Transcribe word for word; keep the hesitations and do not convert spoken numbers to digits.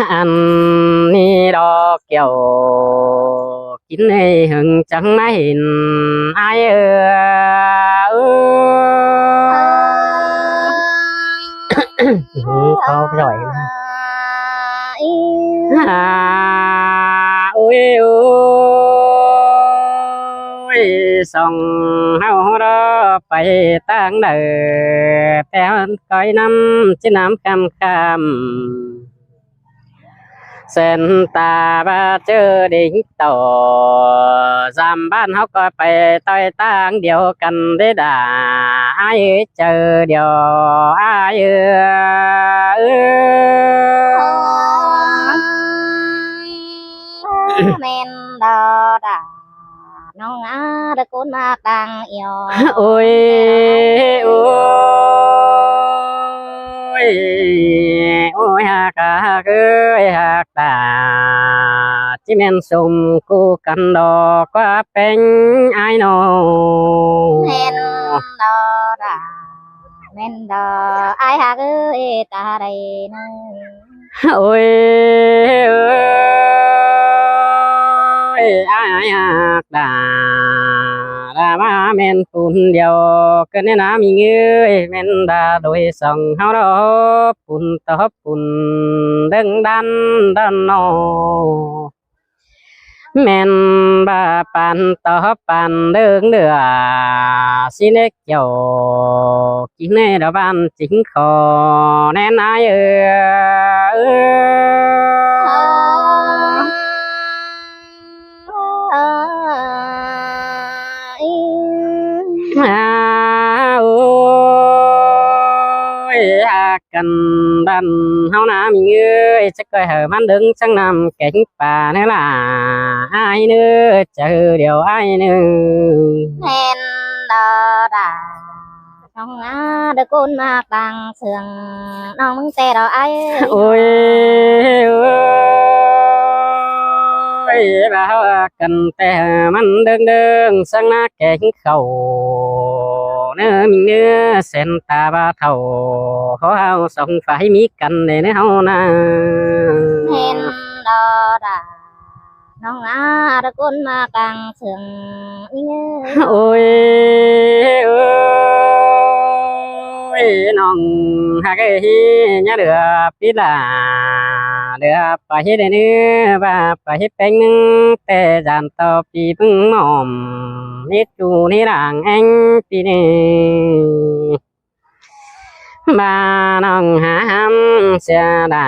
Ăn ꞌnị ꞌló kiẻo kin ꞌnị hưng chắng ꞌmá hên ai ơ. Khó giỏi. À, ôi ôi, song ꞌháu đó pay ꞌtáng đaư, té ꞌhón coi năm ꞌchí năm khăm khăm. Sen ta ꞌva ꞌchớ đính tổ, dăm ꞌván ꞌháu ꞌcọ pay ꞌtoi ꞌtáng điêu căn đé đa, ai ơi chaư điêu ai ơi. ꞌMen đó đa. ꞌNọng a, đa ꞌcốn ꞌmặc đang ꞌiêu. Ôi ôi ôi, ꞌhặc ꞌhặc ơi ꞌhặc ta, ꞌchí ꞌmen sum ꞌcú căn đó ꞌquá ꞌpéng ai ꞌnọ. ꞌMen đó đa, ꞌmen đó ai ꞌhặc ơi ta đảy ꞌnưng. Ôi ôi, ai ꞌhặc đa, đa ꞌva ꞌmen pun điêu ꞌcọ ꞌnị ꞌna ꞌmí ꞌngới, ꞌmen đa đôi song ꞌháu đó pun tó pun đơng đan đan ꞌnọ. ꞌMen ꞌva păn tó păn đơng đưa, ꞌsị ꞌnị kiẻo kin ꞌnị đó ꞌván chính khó ꞌnén ai ơ. À, ôi ꞌhặc căn đan ꞌháu ꞌna ꞌmí ꞌngới, chắc coi hảư ꞌmắn đơng chắng năm kéng pá ꞌnớ lả ai ꞌnớ, chaư điêu ai ꞌnớ. ꞌMen đó đa. ꞌNọng a, đa ꞌcốn ꞌmặc đang sương ꞌnọng ꞌmứng té đó ai. Ôi ôi, ꞌva ꞌhặc căn té ꞌmắn đơng đơng chắng ꞌna kéng khảu ꞌnớ ꞌmí ꞌngới, sen ta ꞌva thảu ꞌháu song phải ꞌmí căn đảy ꞌnớ ꞌháu ꞌna. ꞌMen đó đa. ꞌNọng a, đa ꞌcốn ꞌmặc đang sương ꞌmí ꞌngới. Ôi ôi, ꞌnọng ꞌhặc ơi, ꞌnhá đưa pít lả, đưa pay đảy ꞌnớ, ꞌva pay ꞌpéng ꞌmứng té dản tó pi ꞌmứng ꞌmom, ꞌnị ꞌchu ꞌnị đang ꞌéng pi ꞌnị. ꞌVa ꞌnọng hả hăm sia đa.